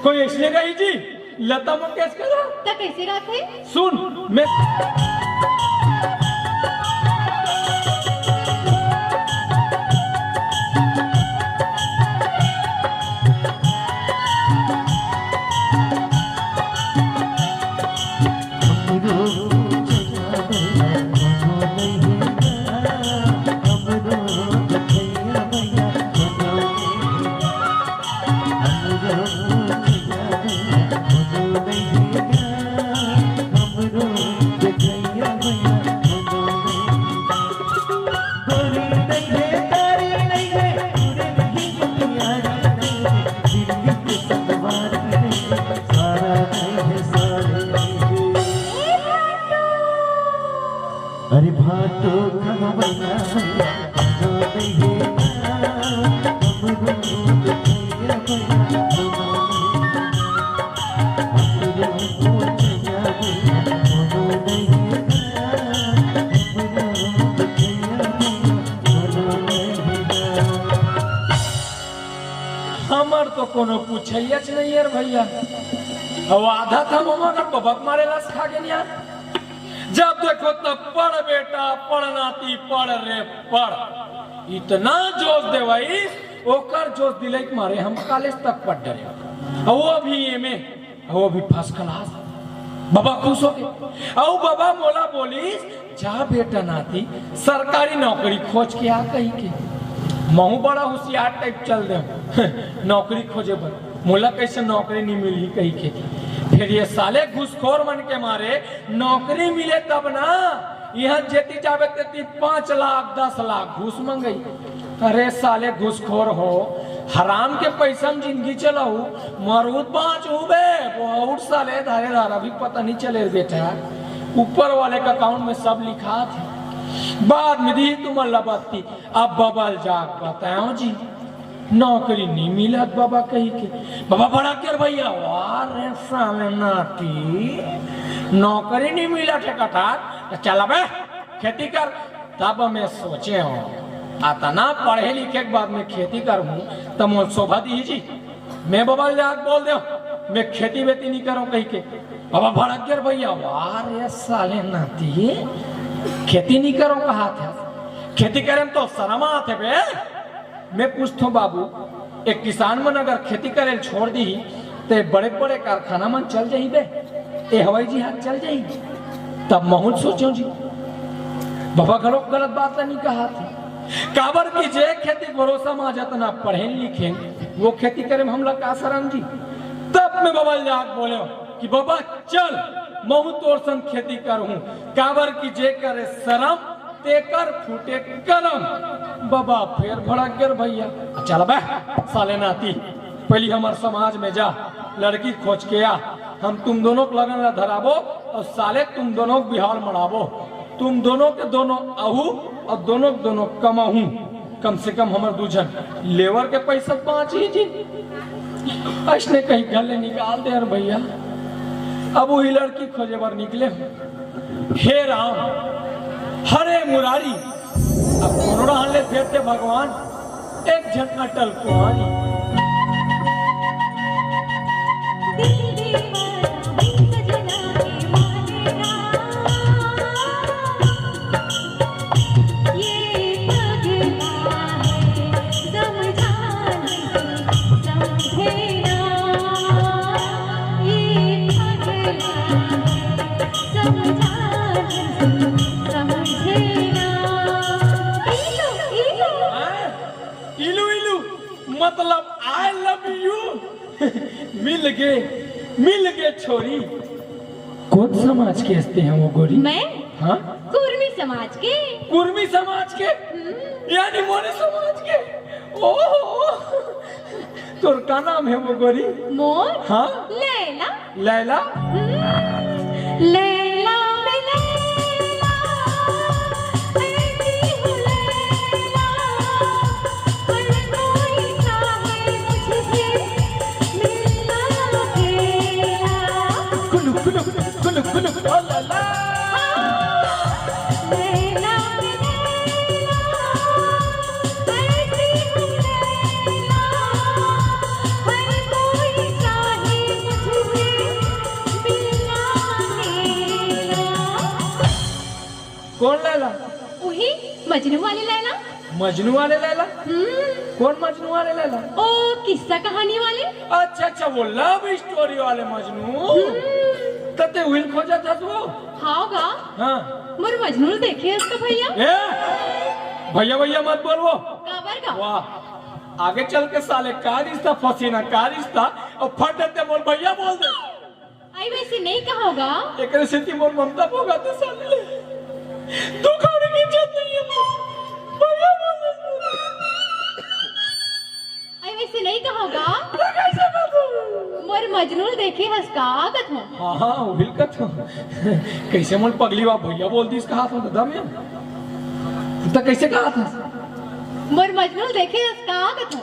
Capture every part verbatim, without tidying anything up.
कोई इसने कही जी, लता मंगेशकर। त कैसे गाथे? सुन, मैं अरे भाटो कहाँ बना है? हमर तो कोनो पूछैयाच नहीं यार भैया। अब आधा था ममा अगर बबक मारे लास खा के नहीं यार। जब देखो तब पढ़ बेटा, पढ़ नाती, पढ़ रे पढ़। इतना जोश देवाई, ओकर जोश दिले के मारे हम कॉलेज तक पढ़ डरे। और वो भी एमए, वो भी फर्स्ट क्लास। बाबा खुश हो गए। और बाबा मोला बोलिस, "जा बेटा नाती, सरकारी नौकरी खोज के आ," कही के। महू बड़ा होशियार टाइप चल दे नौकरी खोजे बर, मोला कैसे नौकरी नहीं मिलही कही के। फिर ये साले घूसखोर मन के मारे नौकरी मिले तब ना, यहाँ जेती जाबे तेती पाँच लाख, दस लाख घूस मंगई। अरे साले घूसखोर हो, हराम के पैसा में जिंदगी चलाऊ, मरूद बाँच उबे, बहुत साले धारे धारा भी पता नहीं चले रे बेटा। ऊपर वाले के अकाउंट में सब लिखा थे, बाद में दी तुम अल्लाह बत्ती। अब बबल जाग बताओ जी, नौकरी नहीं मिलत बाबा कही के। बाबा भड़क गे भैया, "वाह रे साले नाती, नौकरी नहीं मिलत हे कथा, तो चल बे खेती कर।" तब मैं सोचे हूँ, अतना पढ़े लिखे के बाद में खेती कर हूँ, तो मोल शोभा दी जी। मैं बबल जाग बोल दे, "मैं खेती वेती नहीं करूँ," कही के। बाबा भड़क गे भैया, "वाह रे साले नाती, खेती नहीं करूँ कहा था, खेती करे में तो शर्म आथे बे।" मैं पूछथों बाबू, एक किसान मन अगर खेती करे ल छोड़ दी, ते बड़े-बड़े कारखाना मन चल जाही बे, ए हवाई जहाज चल जाही, तब महूँ सोचेंव जी, बाबा घलो गलत बात ल नहीं कहा थे। काबर कि जे खेती भरोसा म जतना पढ़ेन लिखेन, वो खेती करे म हमला का शरम जी। तब मैं बाबा ल जाके बोलेंव कि बाबा चल, महूँ तोर संग खेती करहूँ, काबर कि जे करे शरम, तेकर फूटे करम। बाबा फेर भड़क गे भैया, "चल बे साले नाती, पहली हमर समाज में जा, लड़की खोज के आ, हम तुम दोनों के लगन ला धराबो और साले तुम दोनों के बिहाव ल मनाबो, तुम दोनों के दोनों आहू और दोनों के दोनों कमाहू, कम से कम हमर दू झन लेबर के पैसा बाँचही जी।" अइसने कही घर ले निकाल दे यार भैया। अब वही लड़की खोजे बर निकले हूँ। हे राम, हरे मुरारी, अब कोनो डहर ले फेर ते भगवान, एक झन अटल कुंवारी। हाँ, इलू इलू, मतलब I love you। मिल गे, मिल गे छोरी। कोन समाज के हस ते वो गोरी? मैं? हाँ? कुर्मी समाज के। कुर्मी समाज के? हम्म। यानी मोरे समाज के? ओहो। तोर का नाम हे वो गोरी? मोर? हाँ? लैला। लैला? हम्म। लैला मैं लैला, ऐसी हूँ लैला, हर कोई चाहे मुझसे मिलना अकेला। कुलु, कुलु, कुलु, कुलु, ओ ला ला। लैला मैं लैला, ऐसी हूँ लैला, हर कोई चाहे कौन लैला? उही मजनू वाले लैला। मजनू वाले लैला? हम्म। कौन मजनू वाले लैला? ओ किस्सा कहानी वाले। अच्छा अच्छा, वो लव स्टोरी वाले मजनू। हम्म। त ते उहिल खोजत हस वो? हाव गा। हाँ। मोर मजनू ल देखे हस का भैया? ए, भैया भैया मत बोल वो। काबर गा? वाह, आगे चल के साले का रिश्ता फंसी ना, का रिश्ता, अउ फट देते बोल भैया बोल दे। अई वइसे नइ कहव गा। एकरे सेती मोर ममता पोगा तो साले। तू खाने की इज्जत नहीं है। भैया बोल दे। अई वइसे नइ कहव गा। तो कैसे कर दूँ? मोर मजनू ल देखे हस का कथों। हाँ हाँ, उहिल कथों। कैसे मोर पगली वा भैया बोल दिस कहाथों दादा मैं। त कैसे कहाथस? मोर मजनू ल देखे हस का कथों।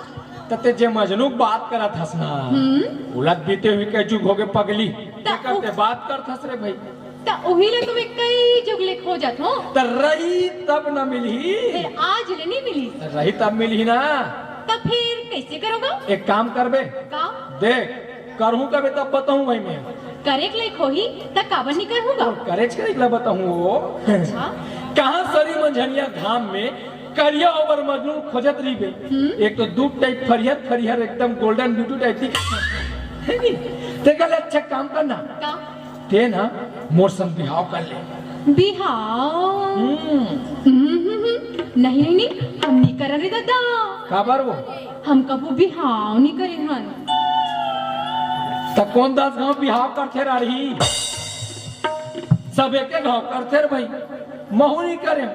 त ते जे मजनू के बात करत हस ना, हम्म। उलट बीते हुई के जुग होगे पगली। त ते करते उ- बात करत हस रे भाई। त उही ल तो मैं कई जुग ले खोजत हों। त रही तब न मिलही। फेर आज ले नइ मिलिस। त रही तब मिलही ना। त फेर कैसे करव गा? एक काम करबे। का? देख, करहूँ कबे तब बताहूँ भाई मैं। करे के लायक होही, त काबर नइ करहूँ गा? अउ करेच करे के ला बताहूँ वो। अच्छा। कहाँ सरी मंझनिया घाम में करिया ओबर मजनू खोजत रहिबे। हम्म। एक तो दूध टाइप फरिहर फरिहर एकदम गोल्डन ब्यूटी टाइप दिख। है नी? ते कहले अच्छा काम करना। का? ते ना मोर संग बिहाव कर ले। बिहाव? हम्म। हम्म, हम्म, हम्म। नहीं, नहीं, नहीं, हम नइ करन रे दादा। काबर वो? हम कभू बिहाव नइ करे हन। त कोन दस घांव बिहाव करथे राड़ी? सब एके घांव करथे रे भाई। महूँ नइ करे,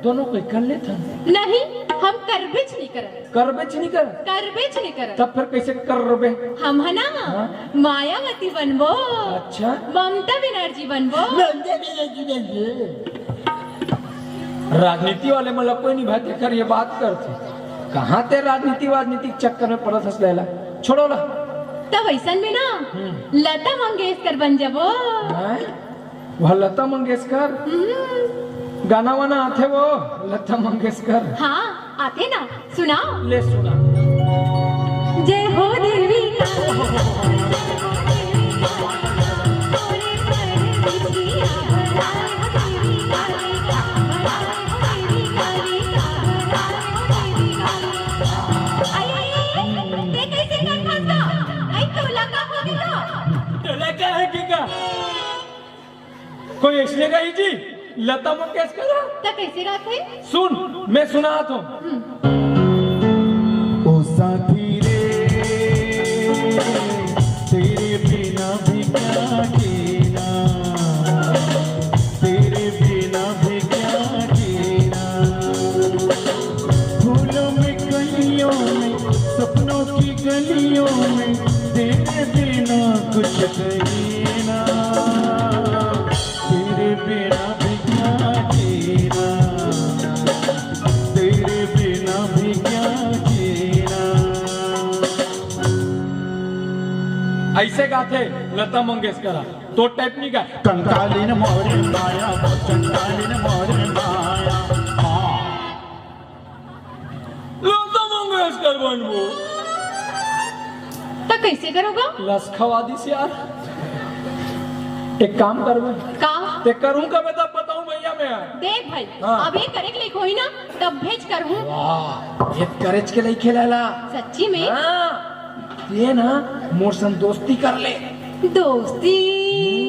दोनों कोई कर लेथन। नहीं, हम करबेच नइ करन। करबेच नइ करन? करबेच नइ करन। तब फेर कैसे करबे? हम ह ना, हाँ? मायावती बनबो। अच्छा। ममता बनर्जी बनबो। ममता बनर्जी बनबो। राजनीति वाले मन ला कोई नइ भाय, तेकर ये बात करथे। कहाँ ते राजनीति वाजनीति के चक्कर में पड़त हस लैला? छोड़ो ला। त वइसन में ना, हम्म। लता मंगेशकर बन जाबो। हैं? वह लता मंगेशकर? हम्म। गाना वाना आथे वो लता मंगेशकर? हाँ, आथे ना। सुनाव? ले सुना। जय हो देवी काली, जय हो देवी काली, तोरे पर बिछिया बनाए हो देवी काली, बनाए हो देवी काली, बनाए हो देवी काली। अरे, ते कैसे कर फंस गा? अरे, तोला का हो गे गा? तोला का हो गे गा? कोई अइसने गाही जी, लता मंगेशकर। त कैसे गाथे? सुन, मैं सुनात हों। हम्म। ओ साथी रे, तेरे बिना भी क्या जीना, तेरे बिना भी क्या जीना। फूलों में कलियों में, सपनों की गलियों में, तेरे बिना कुछ कहीं ना। तेरे बिना भी क्या जीना, तेरे बिना भी क्या जीना। अइसे गाथे लता मंगेशकर। तोर टाइप नइ गा। कंकालीन मोरे माया, कंकालीन मोरे माया। हाँ। लता मंगेशकर बनबो। त कैसे करव गा? लस खवा दिस यार। एक काम करबे। का? ते करहूँ कबे तब बताहूँ भैया मैं। देख भाई, हाँ। अभी करे के लायक होही ना, तब भेज करहूँ। वाह, ये करेज के लायक हे लैला। सच्ची में? हाँ। ये ना मोर संग दोस्ती कर ले। दोस्ती?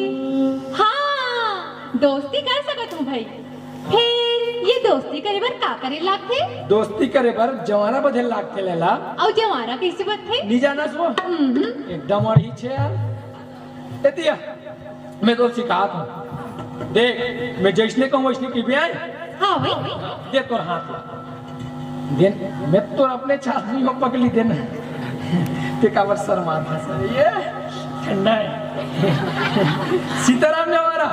हम्म। हाँ, दोस्ती कर सकत हूँ भाई। फेर ये दोस्ती करे बर का करे लागथे? दोस्ती करे बर जंवारा बधे लागथे लैला। अउ जंवारा कैसे बधथे? नइ जानस वो? हम्म। एकदम अड़ही छे यार। ए तिया, मैं तो सिखात हूँ। देख, मैं जैसने कहूँ वैसने की भी आए। हाँ भाई। दे तोर हाथ ला। दे, मैं तो अपने छाती में पकली देना। ते काबर शर्मात हस? ये ठंडा है। सीताराम जंवारा।